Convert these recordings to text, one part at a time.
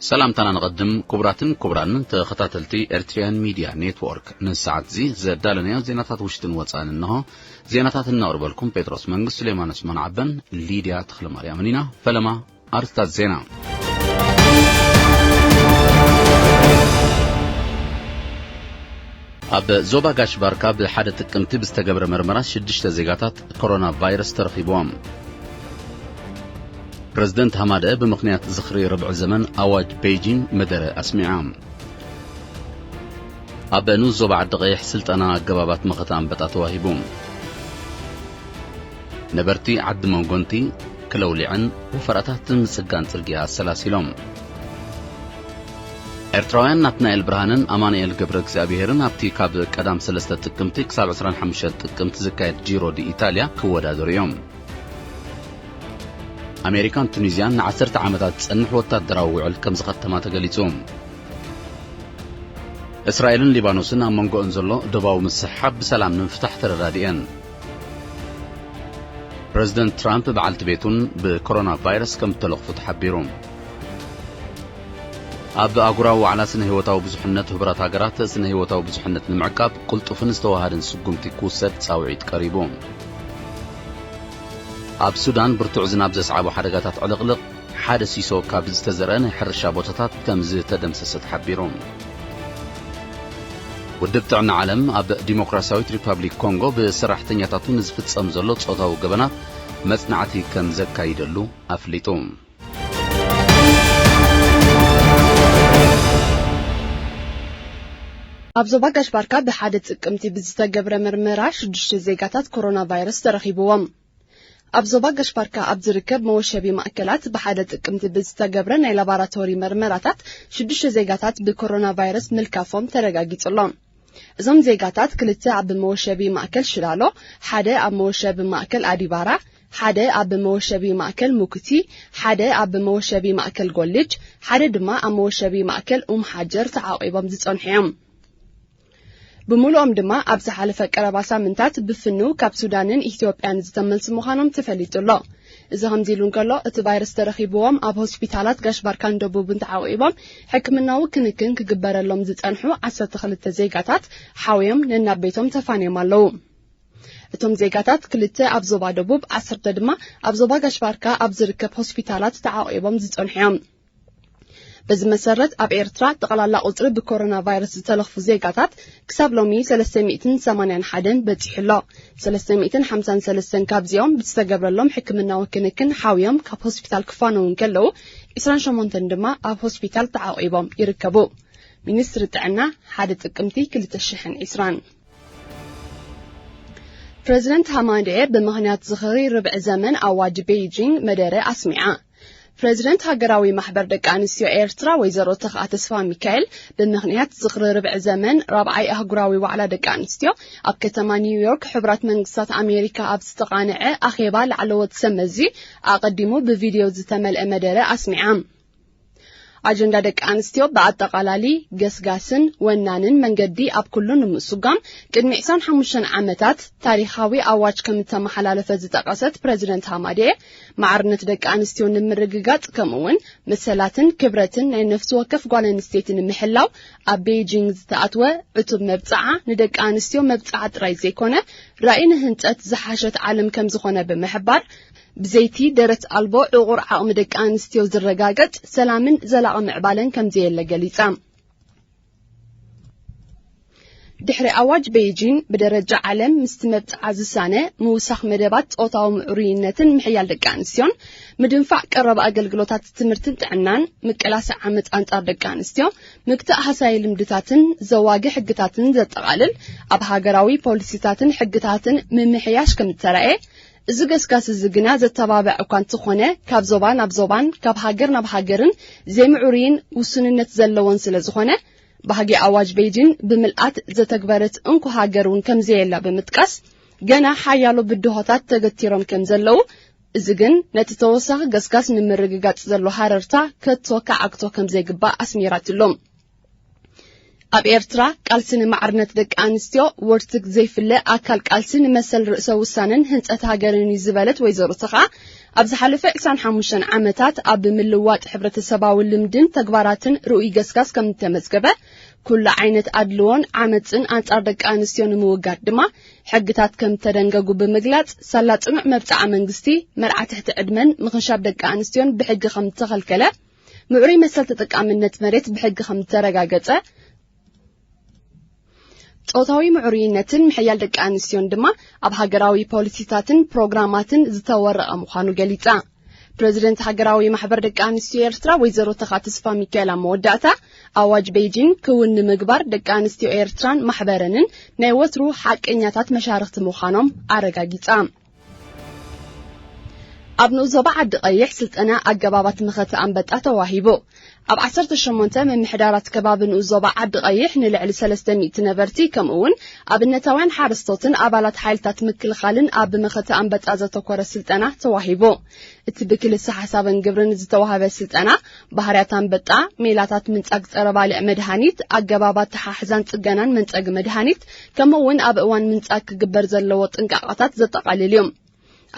ሰላምታና ንቐድም። ክቡራትን ክቡራን ተኸታተልቲ ኤርትሪያን ሚድያ ኔትወርክ፣ ንሰዓት እዚ ዘዳለናዮ ዜናታት ውሽጥን ወጻእን እንሆ። ዜናታት እናቕርበልኩም ጴጥሮስ መንግስቱ፣ ሱሌማን ዑስማን ዓበን ሊድያ ተኽለማርያምን ኢና። ፈለማ ኣርስታት ዜና። ኣብ ዞባ ጋሽ ባርካ ብሓደ ጥቅምቲ ብዝተገብረ መርመራ ሽዱሽተ ዜጋታት ኮሮና ቫይረስ ተረኺብዎም። ፕረዚደንት ሃማደ ብምኽንያት ዝኽሪ ርብዒ ዘመን ኣዋጅ ቤይጂን መደረ ኣስሚዓ። ኣብ ንኡስ ዞባ ዓዲ ቀይሕ ስልጠና ኣገባባት መኸተ ኣንበጣ ተዋሂቡ። ነበርቲ ዓዲ መንጎንቲ ክለውሊዐን ወፈራታት ምጽጋን ጽርግያ ኣሰላሲሎም። ኤርትራውያን ናትናኤል ብርሃንን ኣማኑኤል ገብረ እግዚኣብሄርን ኣብቲ ካብ ቀዳም ሰለስተ ጥቅምቲ ክሳብ ዕስራን ሓሙሽተን ጥቅምቲ ዝካየድ ጂሮ ዲ ኢታልያ ክወዳደሩ እዮም። ኣሜሪካን ቱኒዝያን ንዓሰርተ ዓመታት ዝጸንሕ ወታደራዊ ውዕል ከም ዝኸተማ ተገሊጹ። እስራኤልን ሊባኖስን ኣብ መንጎኦን ዘሎ ዶባዊ ምስሕሓብ ብሰላም ንምፍታሕ ተረዳዲኤን። ፕረዚደንት ትራምፕ በዓልቲ ቤቱን ብኮሮና ቫይረስ ከም እተለኽፉ ተሓቢሩ። ኣብ ኣህጉራዊ ዋዕላ ስነ ህይወታዊ ብዙሕነት፣ ህቡራት ሃገራት ስነ ህይወታዊ ብዙሕነት ንምዕቃብ ቅልጡፍን ዝተዋሃደን ስጉምቲ ክውሰድ ጻውዒት ቀሪቡ። ኣብ ሱዳን ብርቱዕ ዝናብ ዘስዓቦ ሓደጋታት ዕልቕልቕ ሓደ ሲሶ ካብ ዝተዘርአ ናይ ሕርሻ ቦታታት ከም ዝተደምሰሰ ተሓቢሩ። ውድብ ጥዕና ዓለም ኣብ ዲሞክራሲያዊት ሪፓብሊክ ኮንጎ ብሰራሕተኛታቱ ንዝፍጸም ዘሎ ጾታዊ ገበናት መጽናዕቲ ከም ዘካይደሉ ኣፍሊጡ። ኣብ ዞባ ጋሽ ባርካ ብሓደ ጥቅምቲ ብዝተገብረ መርመራ ሽዱሽተ ዜጋታት ኮሮና ቫይረስ ተረኺብዎም። ኣብ ዞባ ጋሽ ባርካ ኣብ ዝርከብ መወሸቢ ማእከላት ብሓደ ጥቅምቲ ብዝተገብረ ናይ ላቦራቶሪ መርመራታት ሽዱሽተ ዜጋታት ብኮሮና ቫይረስ ምልካፎም ተረጋጊጹ ኣሎ። እዞም ዜጋታት ክልተ ኣብ መወሸቢ ማእከል ሽላሎ፣ ሓደ ኣብ መወሸቢ ማእከል ኣዲባራ፣ ሓደ ኣብ መወሸቢ ማእከል ሙኩቲ፣ ሓደ ኣብ መወሸቢ ማእከል ጎልጅ፣ ሓደ ድማ ኣብ መወሸቢ ማእከል ኡም ሓጀር ተዓቂቦም ዝጸንሑ እዮም። ብምሉኦም ድማ ኣብ ዝሓለፈ ቀረባ ሳምንታት ብፍንው ካብ ሱዳንን ኢትዮጵያን ዝተመልሱ ምዃኖም ተፈሊጡ ኣሎ። እዚ ከምዚ ኢሉ እንከሎ፣ እቲ ቫይረስ ተረኺብዎም ኣብ ሆስፒታላት ጋሽ ባርካን ደቡብን ተዓቂቦም ሕክምናዊ ክንክን ክግበረሎም ዝጸንሑ ዓሰርተ ክልተ ዜጋታት ሓውዮም ነናብ ቤቶም ተፋንዮም ኣለዉ። እቶም ዜጋታት ክልተ ኣብ ዞባ ደቡብ፣ ዓሰርተ ድማ ኣብ ዞባ ጋሽ ባርካ ኣብ ዝርከብ ሆስፒታላት ተዓቂቦም ዝጸንሑ እዮም። በዚ መሰረት ኣብ ኤርትራ ጠቕላላ ቁጽሪ ብኮሮና ቫይረስ ዝተለኽፉ ዜጋታት ክሳብ ሎሚ ሰለስተ ሚእትን ሰማንያን ሓደን በጺሑ ኣሎ። ሰለስተ ሚእትን ሓምሳን ሰለስተን ካብዚኦም ብዝተገብረሎም ሕክምናዊ ክንክን ሓውዮም ካብ ሆስፒታል ክፋነዉ እንከለዉ፣ ዕስራን ሸሞንተን ድማ ኣብ ሆስፒታል ተዓቂቦም ይርከቡ። ሚኒስትሪ ጥዕና ሓደ ጥቅምቲ ክልተ ሽሕን ዕስራን። ፕረዚደንት ሃማንዴ ብምኽንያት ዝኽሪ ርብዒ ዘመን ኣዋጅ ቤይጂንግ መደረ ኣስሚዓ። ፕረዚደንት ሃገራዊ ማሕበር ደቂ ኣንስትዮ ኤርትራ ወይዘሮ ተኽኣ ተስፋ ሚካኤል ብምኽንያት ዝኽሪ ርብዒ ዘመን ራብዓይ ኣህጉራዊ ዋዕላ ደቂ ኣንስትዮ ኣብ ከተማ ኒውዮርክ ሕቡራት መንግስታት ኣሜሪካ ኣብ ዝተቓንዐ ኣኼባ ላዕለዎት ሰብ መዚ ኣቐዲሙ ብቪድዮ ዝተመልአ መደረ ኣስሚዓ። ኣጀንዳ ደቂ ኣንስትዮ ብኣጠቓላሊ ገስጋስን ወናንን መንገዲ ኣብ ኩሉ ንምስጓም ቅድሚ ዕስራን ሓሙሽተን ዓመታት ታሪኻዊ ኣዋጅ ከም እተመሓላለፈ ዝጠቐሰት ፕረዚደንት ሃማዴ፣ ማዕርነት ደቂ ኣንስትዮ ንምርግጋጽ ከምኡ እውን መሰላትን ክብረትን ናይ ነፍሲ ወከፍ ጓል ኣንስተይቲ ንምሕላው ኣብ ቤይጂንግ ዝተኣትወ ዕቱብ መብጽዓ ንደቂ ኣንስትዮ መብጽዓ ጥራይ ዘይኮነ ራእይ ንህንጸት ዝሓሸት ዓለም ከም ዝኾነ ብምሕባር፣ ብዘይቲ ደረት ኣልቦ ዕቑር ዓቕሚ ደቂ ኣንስትዮ ዝረጋገጽ ሰላምን ዘላቒ ምዕባለን ከም ዘየለ ገሊጻ። ድሕሪ ኣዋጅ ቤይጂን ብደረጃ ዓለም ምስቲ መብጽዓ ዝሳነ ምውሳኽ መደባት ጾታዊ ምዕሩይነትን ምሕያል ደቂ ኣንስትዮን፣ ምድንፋዕ ቀረብ ኣገልግሎታት ትምህርትን ጥዕናን፣ ምቅላስ ዓመጽ ኣንጻር ደቂ ኣንስትዮ፣ ምግታእ ሃሳይ ልምድታትን ዘዋጊ ሕግታትን ዘጠቓልል፣ ኣብ ሃገራዊ ፖሊሲታትን ሕግታትን ምምሕያሽ ከም እተራእየ፣ እዚ ገስጋስ እዚ ግና ዘተባብዕ እኳ እንተኾነ፣ ካብ ዞባ ናብ ዞባን ካብ ሃገር ናብ ሃገርን ዘይምዕሩይን ውሱንነት ዘለዎን ስለ ዝኾነ፣ ባህጊ ኣዋጅ ቤይጂን ብምልኣት ዘተግበረት እንኮ ሃገር እውን ከም ዘየላ ብምጥቃስ፣ ገና ሓያሎ ብድሆታት ተገቲሮም ከም ዘለዉ፣ እዚ ግን ነቲ ተወሳኺ ገስጋስ ንምርግጋጽ ዘሎ ሃረርታ ከቶ ክዓግቶ ከም ዘይግባእ ኣስሚራትሉ። ኣብ ኤርትራ፣ ቃልሲ ንማዕርነት ደቂ ኣንስትዮ ወርትግ ዘይፍለ ኣካል ቃልሲ ንመሰል ርእሰ ውሳነን ህንጸት ሃገርን እዩ ዝበለት ወይዘሮ ተኽኣ፣ ኣብ ዝሓለፈ ዕስራን ሓሙሽተን ዓመታት ኣብ ምልዋጥ ሕብረተሰባዊ ልምድን ተግባራትን ርኡይ ገስጋስ ከም እተመዝገበ፣ ኩሉ ዓይነት ኣድልዎን ዓመፅን ኣንጻር ደቂ ኣንስትዮ ንምውጋድ ድማ ሕግታት ከም እተደንገጉ ብምግላጽ፣ ሳላ ጽኑዕ መብጽዓ መንግስቲ፣ መርዓ ትሕቲ ዕድመን ምኽንሻብ ደቂ ኣንስትዮን ብሕጊ ከም እተኸልከለ፣ ምዕሩይ መሰል ተጠቃምነት መሬት ብሕጊ ከም እተረጋገጸ፣ ጾታዊ ምዕሩይነትን ምሕያል ደቂ ኣንስትዮን ድማ ኣብ ሃገራዊ ፖሊሲታትን ፕሮግራማትን ዝተወረቐ ምዃኑ ገሊጻ። ፕረዚደንት ሃገራዊ ማሕበር ደቂ ኣንስትዮ ኤርትራ ወይዘሮ ተኻ ተስፋ ሚካኤል ኣብ መወዳእታ፣ ኣዋጅ ቤይጂን ክውን ንምግባር ደቂ ኣንስትዮ ኤርትራን ማሕበረንን ናይ ወትሩ ሓቀኛታት መሻርኽቲ ምዃኖም ኣረጋጊጻ። ኣብ ንኡስ ዞባ ዓዲ ቀይሕ ስልጠና ኣገባባት መኸተ ኣንበጣ ተዋሂቡ። ኣብ ዓሰርተ ሸሞንተ ምምሕዳራት ከባቢ ንኡስ ዞባ ዓዲ ቀይሕ ንልዕሊ ሰለስተ ሚእቲ ነበርቲ፣ ከምኡ እውን ኣብነታውያን ሓረስቶትን ኣባላት ሓይልታት ምክልኻልን ኣብ መኸተ ኣንበጣ ዘተኮረ ስልጠና ተዋሂቡ። እቲ ብክልሰ ሓሳብን ግብርን ዝተዋህበ ስልጠና፣ ባህርያት ኣንበጣ፣ ሜላታት ምንጻግ ጸረ ባልዕ መድሃኒት፣ ኣገባብ ኣተሓሕዛን ጽገናን መንጸጊ መድሃኒት፣ ከምኡ እውን ኣብ እዋን ምንጻግ ክግበር ዘለዎ ጥንቃቐታት ዘጠቓልል እዩ።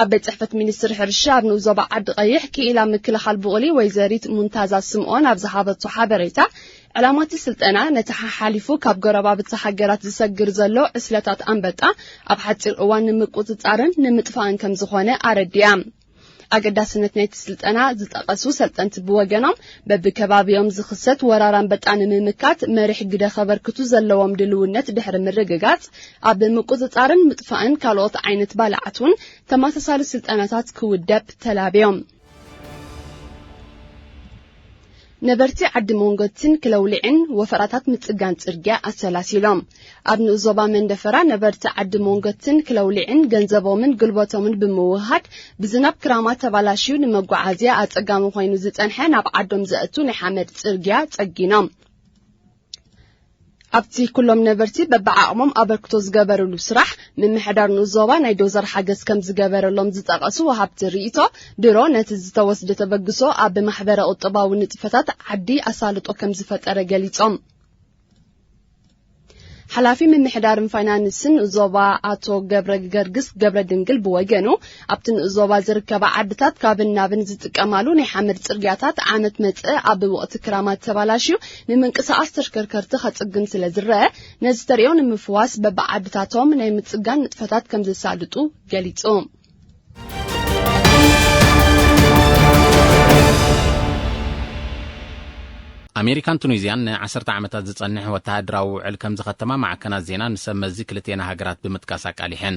ኣብ ቤት ጽሕፈት ሚኒስትሪ ሕርሻ ኣብ ንኡስ ዞባ ዓዲ ቀይሕ ክኢላ ምክልኻል ብቑሊ ወይዘሪት ሙንታዛ ስምኦን ኣብ ዝሃበቶ ሓበሬታ፣ ዕላማ እቲ ስልጠና ነቲ ሓሓሊፉ ካብ ጎረባብቲ ሃገራት ዝሰግር ዘሎ ዕስለታት ኣንበጣ ኣብ ሓጺር እዋን ንምቁጽጻርን ንምጥፋእን ከም ዝኾነ ኣረዲኣ። ኣገዳስነት ናይቲ ስልጠና ዝጠቐሱ ሰልጠንቲ ብወገኖም፣ በብከባቢኦም ዝኽሰት ወራር ኣንበጣ ንምምካት መሪሕ ግደ ከበርክቱ ዘለዎም ድልውነት ድሕሪ ምርግጋጽ፣ ኣብ ምቁጽጻርን ምጥፋእን ካልኦት ዓይነት ባልዓት እውን ተመሳሳሊ ስልጠናታት ክውደብ ተላብዮም። ነበርቲ ዓዲ መንጎትን ክለውልዕን ወፈራታት ምጽጋን ጽርግያ ኣሰላሲሎም። ኣብ ንኡስ ዞባ መንደፈራ ነበርቲ ዓዲ መንጎትን ክለውልዕን ገንዘቦምን ጉልበቶምን ብምውህሃድ ብዝናብ ክራማት ተባላሽዩ ንመጓዓዝያ ኣጸጋሚ ኮይኑ ዝጸንሐ ናብ ዓዶም ዘእቱ ናይ ሓመድ ጽርግያ ጸጊኖም። ኣብቲ ኩሎም ነበርቲ በብዓቕሞም ኣበርክቶ ዝገበርሉ ስራሕ፣ ምምሕዳር ንኡስ ዞባ ናይ ዶዘር ሓገዝ ከም ዝገበረሎም ዝጠቐሱ ወሃብቲ ርእይቶ፣ ድሮ ነቲ ዝተወስደ ተበግሶ ኣብ ማሕበረ ቁጠባዊ ንጥፈታት ዓዲ ኣሳልጦ ከም ዝፈጠረ ገሊጾም። ሓላፊ ምምሕዳርን ፋይናንስን ዞባ ኣቶ ገብረ ገርግስ ገብረ ድንግል ብወገኑ፣ ኣብቲ ንኡስ ዞባ ዝርከባ ዓድታት ካብን ናብን ዝጥቀማሉ ናይ ሓመድ ጽርግያታት ዓመት መጸ ኣብ ወቕቲ ክራማት ተባላሽዩ ንምንቅስቓስ ተሽከርከርቲ ከጽግም ስለ ዝረአ፣ ነዚ ተርእዮ ንምፍዋስ በብዓድታቶም ናይ ምጽጋን ንጥፈታት ከም ዘሳልጡ ገሊጹ። ኣሜሪካን ቱኒዝያን ንዓሰርተ ዓመታት ዝጸንሕ ወተሃደራዊ ውዕል ከም ዝኸተማ ማዕከናት ዜና ንሰብ መዚ ክልቴና ሃገራት ብምጥቃስ ኣቃሊሐን።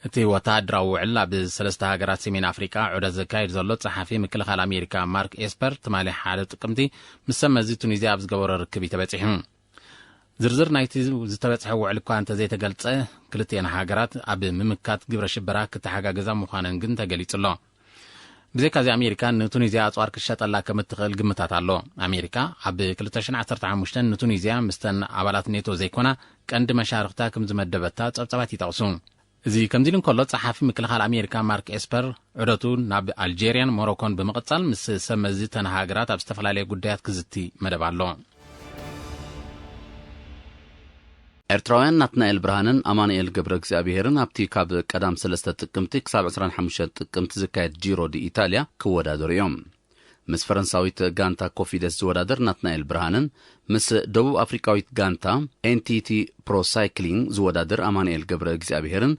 እቲ ወተሃደራዊ ውዕል ኣብ ሰለስተ ሃገራት ሰሜን ኣፍሪቃ ዑደት ዘካይድ ዘሎ ጸሓፊ ምክልኻል ኣሜሪካ ማርክ ኤስፐር ትማሊ ሓደ ጥቅምቲ ምስ ሰብ መዚ ቱኒዝያ ኣብ ዝገበሮ ርክብ እዩ ተበጺሑ። ዝርዝር ናይቲ ዝተበጽሐ ውዕል እኳ እንተዘይተገልጸ፣ ክልቲኤን ሃገራት ኣብ ምምካት ግብረ ሽበራ ክተሓጋገዛ ምዃነን ግን ተገሊጹ ኣሎ። ብዘይካዚ ኣሜሪካ ንቱኒዝያ ኣጽዋር ክትሸጠላ ከም እትኽእል ግምታት ኣሎ። ኣሜሪካ ኣብ ክልተ ሽሕን ዓሰርተ ሓሙሽተን ንቱኒዝያ ምስተን ኣባላት ኔቶ ዘይኮና ቀንዲ መሻርኽታ ከም ዝመደበታ ጸብጻባት ይጠቕሱ። እዚ ከምዚ ኢሉ እንከሎ፣ ጸሓፊ ምክልኻል ኣሜሪካ ማርክ ኤስፐር ዑደቱ ናብ ኣልጄርያን ሞሮኮን ብምቕጻል ምስ ሰብ መዚ እተን ሃገራት ኣብ ዝተፈላለየ ጉዳያት ክዝቲ መደብ ኣሎ። ኤርትራውያን ናትናኤል ብርሃንን ኣማኑኤል ገብረ እግዚኣብሄርን ኣብቲ ካብ ቀዳም ሰለስተ ጥቅምቲ ክሳብ ዕስራን ሓሙሽተን ጥቅምቲ ዝካየድ ጂሮ ዲ ኢታልያ ክወዳደሩ እዮም። ምስ ፈረንሳዊት ጋንታ ኮፊደስ ዝወዳደር ናትናኤል ብርሃንን ምስ ደቡብ ኣፍሪቃዊት ጋንታ ኤንቲቲ ፕሮ ሳይክሊንግ ዝወዳደር ኣማኑኤል ገብረ እግዚኣብሄርን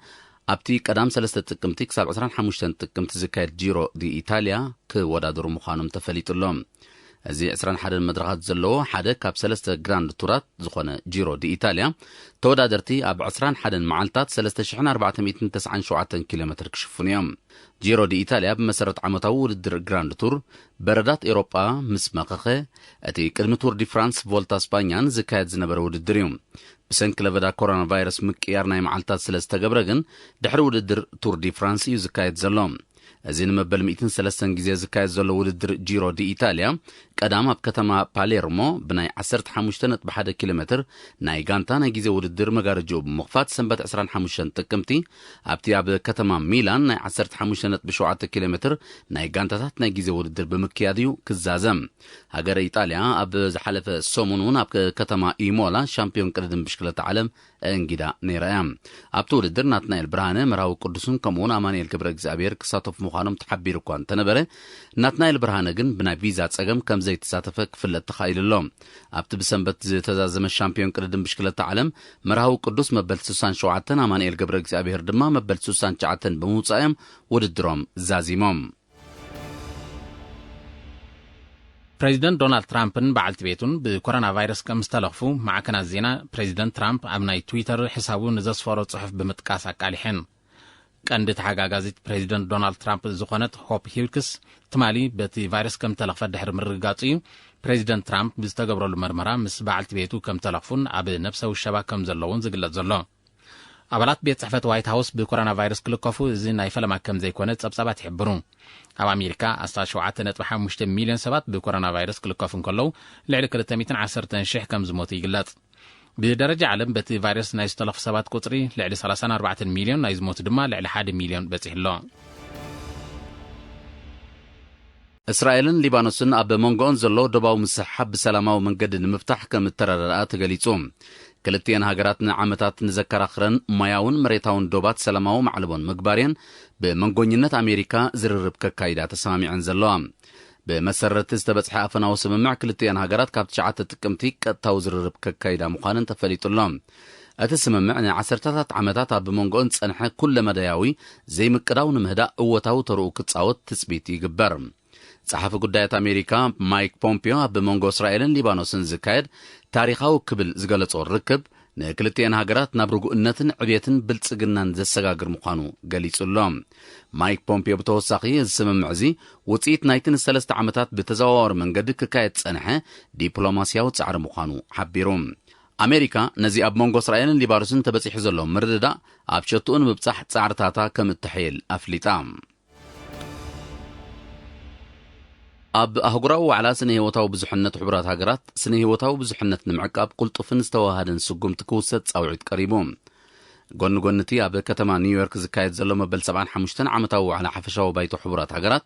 ኣብቲ ቀዳም ሰለስተ ጥቅምቲ ክሳብ ዕስራን ሓሙሽተን ጥቅምቲ ዝካየድ ጂሮ ዲ ኢታልያ ክወዳደሩ ምዃኖም ተፈሊጡ ኣሎ። እዚ ዕስራን ሓደን መድረኻት ዘለዎ ሓደ ካብ ሰለስተ ግራንድ ቱራት ዝኾነ ጂሮ ዲ ኢታልያ፣ ተወዳደርቲ ኣብ ዕስራን ሓደን መዓልታት ሰለስተ ሽሕን ኣርባዕተ ሚእትን ተስዓን ሸውዓተን ኪሎ ሜትር ክሽፍኑ እዮም። ጂሮ ዲ ኢታልያ ብመሰረት ዓመታዊ ውድድር ግራንድ ቱር በረዳት ኤውሮጳ ምስ መኸኸ፣ እቲ ቅድሚ ቱር ዲ ፍራንስ ቮልታ ስፓኛን ዝካየድ ዝነበረ ውድድር እዩ። ብሰንኪ ለበዳ ኮሮና ቫይረስ ምቅያር ናይ መዓልታት ስለ ዝተገብረ ግን፣ ድሕሪ ውድድር ቱር ዲ ፍራንስ እዩ ዝካየድ ዘሎ። እዚ ንመበል ሚእትን ሰለስተን ግዜ ዝካየድ ዘሎ ውድድር ጂሮ ዲ ኢታልያ፣ ቀዳም ኣብ ከተማ ፓሌርሞ ብናይ ዓሰርተ ሓሙሽተ ነጥቢ ሓደ ኪሎ ሜትር ናይ ጋንታ ናይ ግዜ ውድድር መጋረጅኡ ብምኽፋት፣ ሰንበት ዕስራን ሓሙሽተን ጥቅምቲ ኣብቲ ኣብ ከተማ ሚላን ናይ ዓሰርተ ሓሙሽተ ነጥቢ ሸውዓተ ኪሎ ሜትር ናይ ጋንታታት ናይ ግዜ ውድድር ብምክያድ እዩ ክዛዘም። ሃገረ ኢጣልያ ኣብ ዝሓለፈ ሰሙን እውን ኣብ ከተማ ኢሞላ ሻምፒዮን ቅድድም ብሽክለታ ዓለም እንጊዳ ነይራ እያ። ኣብቲ ውድድር ናትናኤል ብርሃነ፣ መርሃዊ ቅዱስን ከምኡውን ኣማኑኤል ገብረ እግዚኣብሔር ክሳተፉ ምዃኖም ተሓቢሩ እኳ እንተነበረ፣ ናትናኤል ብርሃነ ግን ብናይ ቪዛ ጸገም ከም ዘይተሳተፈ ክፍለጥ ተኻኢሉ ኣሎ። ኣብቲ ብሰንበት ዝተዛዘመ ሻምፒዮን ቅድድም ብሽክለታ ዓለም፣ መርሃዊ ቅዱስ መበል ስሳን ሸውዓተን፣ ኣማኑኤል ገብረ እግዚኣብሔር ድማ መበል ስሳን ትሽዓተን ብምውጻእ እዮም ውድድሮም ዛዚሞም። ፕሬዚደንት ዶናልድ ትራምፕን በዓልቲ ቤቱን ብኮሮና ቫይረስ ከም ዝተለኽፉ ማዕከናት ዜና ፕሬዚደንት ትራምፕ ኣብ ናይ ትዊተር ሕሳቡ ንዘስፈሮ ጽሑፍ ብምጥቃስ ኣቃሊሐን። ቀንዲ ተሓጋጋዚት ፕሬዚደንት ዶናልድ ትራምፕ ዝኾነት ሆፕ ሂልክስ ትማሊ በቲ ቫይረስ ከም ተለኽፈት ድሕሪ ምርግጋጹ እዩ ፕሬዚደንት ትራምፕ ብዝተገብረሉ መርመራ ምስ በዓልቲ ቤቱ ከም ተለኽፉን ኣብ ነብሰ ውሸባ ከም ዘለውን ዝግለጽ ዘሎ። ኣባላት ቤት ጽሕፈት ዋይት ሃውስ ብኮሮና ቫይረስ ክልከፉ እዚ ናይ ፈለማ ከም ዘይኮነ ጸብጻባት ይሕብሩ። ኣብ ኣሜሪካ ኣስታት ሸውዓተ ነጥቢ ሓሙሽተ ሚልዮን ሰባት ብኮሮና ቫይረስ ክልከፉ እንከለዉ፣ ልዕሊ ክልተ ሚእትን ዓሰርተን ሽሕ ከም ዝሞቱ ይግለጽ። ብደረጃ ዓለም በቲ ቫይረስ ናይ ዝተለኽፉ ሰባት ቁጽሪ ልዕሊ ሰላሳን ኣርባዕተን ሚልዮን፣ ናይ ዝሞቱ ድማ ልዕሊ ሓደ ሚልዮን በጺሑ ኣሎ። እስራኤልን ሊባኖስን ኣብ መንጎኦን ዘሎ ዶባዊ ምስሕሓብ ብሰላማዊ መንገዲ ንምፍታሕ ከም እተረዳድኣ ተገሊጹ። ክልቲኤን ሃገራት ንዓመታት ንዘከራኽረን ማያውን መሬታውን ዶባት ሰላማዊ ማዕልቦን ምግባርየን ብመንጎኝነት ኣሜሪካ ዝርርብ ከካይዳ ተሰማሚዐን ዘለዋ። ብመሰረት ዝተበጽሐ ኣፈናዊ ስምምዕ ክልቲኤን ሃገራት ካብ ትሽዓተ ጥቅምቲ ቀጥታዊ ዝርርብ ከካይዳ ምዃነን ተፈሊጡ ኣሎ። እቲ ስምምዕ ንዓሰርተታት ዓመታት ኣብ መንጎኦን ዝጸንሐ ኩለመዳያዊ ዘይምቅዳው ንምህዳእ እወታዊ ተርኡ ክጻወት ትጽቢት ይግበር። ጸሓፊ ጉዳያት ኣሜሪካ ማይክ ፖምፒዮ ኣብ መንጎ እስራኤልን ሊባኖስን ዝካየድ ታሪኻዊ ክብል ዝገለጾ ርክብ ንክልቲኤን ሃገራት ናብ ርጉእነትን ዕብየትን ብልጽግናን ዘሰጋግር ምዃኑ ገሊጹ ኣሎ። ማይክ ፖምፒዮ ብተወሳኺ እዚ ስምምዕ እዚ ውጽኢት ናይቲ ንሰለስተ ዓመታት ብተዘዋዋሪ መንገዲ ክካየድ ጸንሐ ዲፕሎማስያዊ ጻዕሪ ምዃኑ ሓቢሩ። ኣሜሪካ ነዚ ኣብ መንጎ እስራኤልን ሊባኖስን ተበጺሑ ዘሎ ምርድዳእ ኣብ ሸትኡ ንምብጻሕ ጻዕርታታ ከም እተሐየል ኣፍሊጣ። ኣብ ኣህጉራዊ ዋዕላ ስነ ህይወታዊ ብዙሕነት ሕቡራት ሃገራት ስነ ህይወታዊ ብዙሕነት ንምዕቃብ ቅልጡፍን ዝተዋሃደን ስጉምቲ ክውሰድ ጻውዒት ቀሪቡ። ጎኒ ጎኒ እቲ ኣብ ከተማ ኒውዮርክ ዝካየድ ዘሎ መበል ሰብዓን ሓሙሽተን ዓመታዊ ዋዕላ ሓፈሻዊ ባይቶ ሕቡራት ሃገራት፣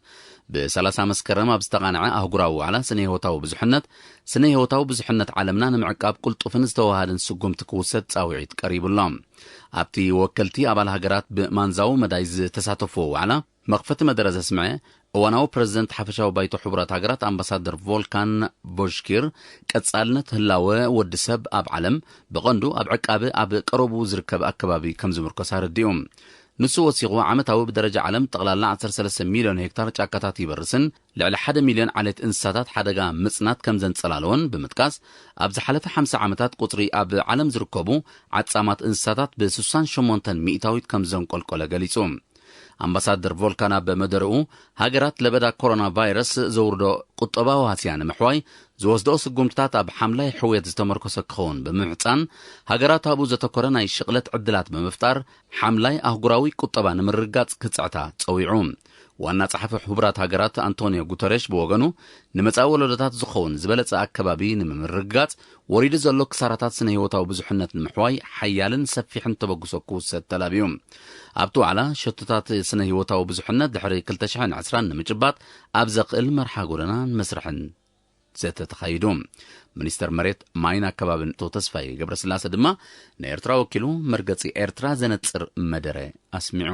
ብ30 መስከረም ኣብ ዝተቓንዐ ኣህጉራዊ ዋዕላ ስነ ህይወታዊ ብዙሕነት፣ ስነ ህይወታዊ ብዙሕነት ዓለምና ንምዕቃብ ቅልጡፍን ዝተዋሃደን ስጉምቲ ክውሰድ ጻውዒት ቀሪቡ ኣሎ። ኣብቲ ወከልቲ ኣባል ሃገራት ብማንዛዊ መዳይ ዝተሳተፍዎ ዋዕላ፣ መኽፈቲ መደረ ዘስምዐ እዋናዊ ፕረዚደንት ሓፈሻዊ ባይቶ ሕቡራት ሃገራት ኣምባሳደር ቮልካን ቦሽኪር፣ ቀጻልነት ህላወ ወዲ ሰብ ኣብ ዓለም፣ ብቐንዱ ኣብ ዕቃበ ኣብ ቀረቡ ዝርከብ ኣከባቢ ከም ዝምርኮስ ኣረዲኡ። ንሱ ወሲኹ፣ ዓመታዊ ብደረጃ ዓለም ጠቕላላ ዓሰርተ ሰለስተ ሚልዮን ሄክታር ጫካታት ይበርስን ልዕሊ ሓደ ሚልዮን ዓሌት እንስሳታት ሓደጋ ምጽናት ከም ዘንጸላለወን ብምጥቃስ፣ ኣብ ዝሓለፈ ሓምሳ ዓመታት ቁጽሪ ኣብ ዓለም ዝርከቡ ዓጻማት እንስሳታት ብ68 ሚእታዊት ከም ዘንቆልቆለ ገሊጹ። ኣምባሳደር ቮልካን ኣብ መደርኡ፣ ሃገራት ለበዳ ኮሮና ቫይረስ ዘውርዶ ቁጠባዊ ሃስያ ንምሕዋይ ዝወስድኦ ስጉምትታት ኣብ ሓምላይ ሕውየት ዝተመርኮሰ ክኸውን ብምምሕጻን፣ ሃገራት ኣብኡ ዘተኮረ ናይ ሽቕለት ዕድላት ብምፍጣር፣ ሓምላይ ኣህጉራዊ ቁጠባ ንምርግጋጽ ክጽዕታ ጸዊዑ። ዋና ጸሓፊ ሕቡራት ሃገራት ኣንቶኒዮ ጉተሬሽ ብወገኑ፣ ንመጻኢ ወለዶታት ዝኸውን ዝበለጸ ኣከባቢ ንምምርግጋጽ፣ ወሪዱ ዘሎ ክሳራታት ስነ ህይወታዊ ብዙሕነት ንምሕዋይ ሓያልን ሰፊሕን ተበግሶ ክውሰድ ተላብዩ። ኣብቲ ዋዕላ፣ ሸቶታት ስነ ህይወታዊ ብዙሕነት ድሕሪ ክልተ ሽሕን ዕስራን ንምጭባጥ ኣብ ዘኽእል መርሓ ጎደናን መስርሕን ዘተ ተኻይዱ። ሚኒስተር መሬት፣ ማይን ኣከባብን ኣቶ ተስፋዬ ገብረስላሴ ድማ ንኤርትራ ወኪሉ መርገጺ ኤርትራ ዘነጽር መደረ ኣስሚዑ።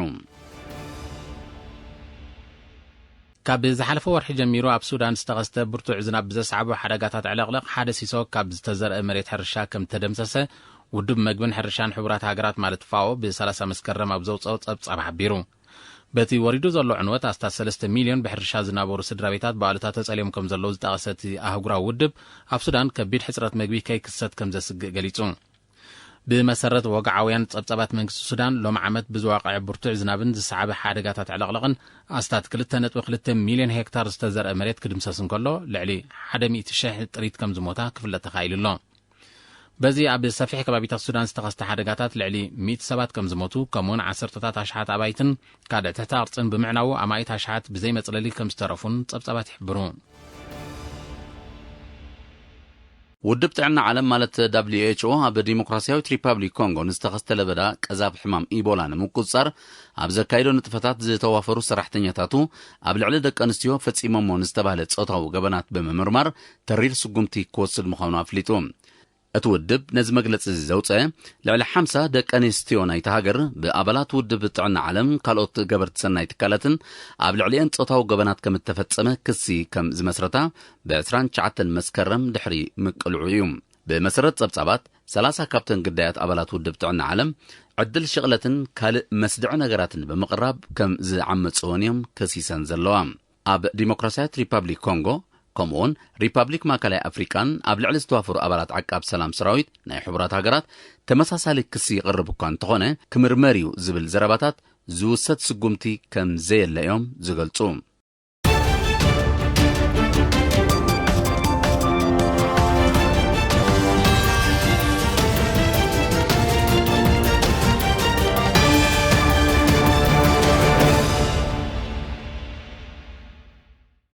ካብ ዝሓለፈ ወርሒ ጀሚሩ ኣብ ሱዳን ዝተኸስተ ብርቱዕ ዝናብ ብዘስዓቦ ሓደጋታት ዕለቕለቕ ሓደ ሲሶ ካብ ዝተዘርአ መሬት ሕርሻ ከም ተደምሰሰ ውድብ መግብን ሕርሻን ሕቡራት ሃገራት ማለት ፋኦ ብ30 መስከረም ኣብ ዘውፅኦ ጸብጻብ ሓቢሩ። በቲ ወሪዱ ዘሎ ዕንወት ኣስታት ሰለስተ ሚልዮን ብሕርሻ ዝናበሩ ስድራ ቤታት ብኣሉታ ተጸልዮም ከም ዘለዉ ዝጠቐሰ እቲ ኣህጉራዊ ውድብ ኣብ ሱዳን ከቢድ ሕጽረት መግቢ ከይክሰት ከም ዘስግእ ገሊጹ። ብመሰረት ወግዓውያን ጸብጻባት መንግስቲ ሱዳን፣ ሎም ዓመት ብዝዋቕዐ ብርቱዕ ዝናብን ዝሰዓበ ሓደጋታት ዕለቕለቕን ኣስታት ክልተ ነጥቢ ክልተ ሚልዮን ሄክታር ዝተዘርአ መሬት ክድምሰስ እንከሎ፣ ልዕሊ ሓደ ሚእቲ ሽሕ ጥሪት ከም ዝሞታ ክፍለጥ ተኻኢሉ ኣሎ። በዚ ኣብ ሰፊሕ ከባቢታት ሱዳን ዝተኸስተ ሓደጋታት ልዕሊ ሚእቲ ሰባት ከም ዝሞቱ፣ ከምኡውን ዓሰርተታት ኣሽሓት ኣባይትን ካልእ ትሕተ ቅርጽን ብምዕናዉ ኣማኢት ኣሽሓት ብዘይ መጽለሊ ከም ዝተረፉን ጸብጻባት ይሕብሩ። ውድብ ጥዕና ዓለም ማለት ደብሊው ኤች ኦ ኣብ ዲሞክራሲያዊት ሪፓብሊክ ኮንጎ ንዝተኸስተ ለበዳ ቀዛፍ ሕማም ኢቦላ ንምቁጽጻር ኣብ ዘካይዶ ንጥፈታት ዝተዋፈሩ ሰራሕተኛታቱ ኣብ ልዕሊ ደቂ ኣንስትዮ ፈጺሞሞ ንዝተባህለ ጾታዊ ገበናት ብምምርማር ተሪር ስጉምቲ ክወስድ ምዃኑ ኣፍሊጡ። እቲ ውድብ ነዚ መግለጺ እዚ ዘውፀአ፣ ልዕሊ ሓምሳ ደቂ ኣንስትዮ ናይቲ ሃገር ብኣባላት ውድብ ጥዕና ዓለም፣ ካልኦት ገበርቲ ሰናይ ትካላትን ኣብ ልዕሊአን ጾታዊ ገበናት ከም እተፈጸመ ክሲ ከም ዝመስረታ ብ ዕስራን ትሽዓተን መስከረም ድሕሪ ምቅልዑ እዩ። ብመሰረት ጸብጻባት፣ ሰላሳ ካብተን ግዳያት ኣባላት ውድብ ጥዕና ዓለም ዕድል ሽቕለትን ካልእ መስድዒ ነገራትን ብምቕራብ ከም ዝዓመጽወን እዮም ከሲሰን ዘለዋ። ኣብ ዲሞክራሲያዊት ሪፓብሊክ ኮንጎ፣ ከምኡውን ሪፓብሊክ ማእከላይ ኣፍሪቃን ኣብ ልዕሊ ዝተዋፈሩ ኣባላት ዓቃብ ሰላም ሰራዊት ናይ ሕቡራት ሃገራት ተመሳሳሊ ክሲ ይቐርብ እኳ እንተኾነ፣ ክምርመር እዩ ዝብል ዘረባታት ዝውሰድ ስጉምቲ ከም ዘየለ እዮም ዝገልጹ።